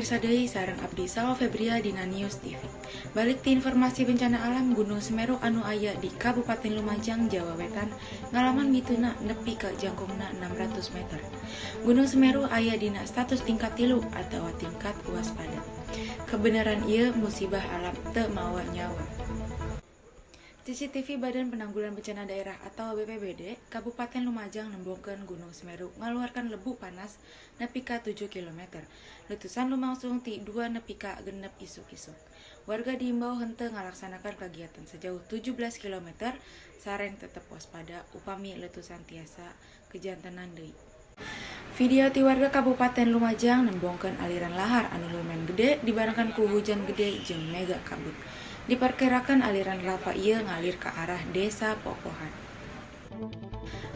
Pamirsa deui sareng abdi, Salwa Febria, dina News TV. Balik ti informasi bencana alam, Gunung Semeru anu aya di Kabupaten Lumajang, Jawa Wetan, ngalaman miteuna nepi ka jangkungna 600 meter. Gunung Semeru aya dina status tingkat 3 atau tingkat waspada. Kebenaran ieu musibah alam teu mawa nyawa. CCTV Badan Penanggulangan Bencana Daerah atau BPBD Kabupaten Lumajang nembongkeun Gunung Semeru ngaluarkeun lebu panas nepi ka 7 km. Letusan lumangsung ti 2 nepi ka 6 isuk-isuk. Warga diimbau henteu ngalaksanakan kegiatan sejauh 17 km sareng tetep waspada upami letusan tiasa kajantenan deui. Video ti warga Kabupaten Lumajang nembongkeun aliran lahar anu lumayan gede dibarengkeun ku hujan gede jeung mega kabut. Diperkirakan aliran lava ieu ngalir ke arah Desa Popohan.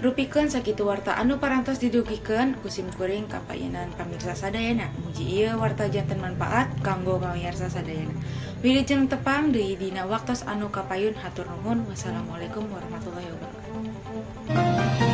Rupikeun sakitu warta anu parantos didugikeun ku simkuring ka payunan pamirsa sadayana. Muji ieu warta janten manfaat kanggo pamirsa sadayana. Wilujeng tepang deui dina waktos anu kapayun, hatur nuhun. Wassalamualaikum warahmatullahi wabarakatuh.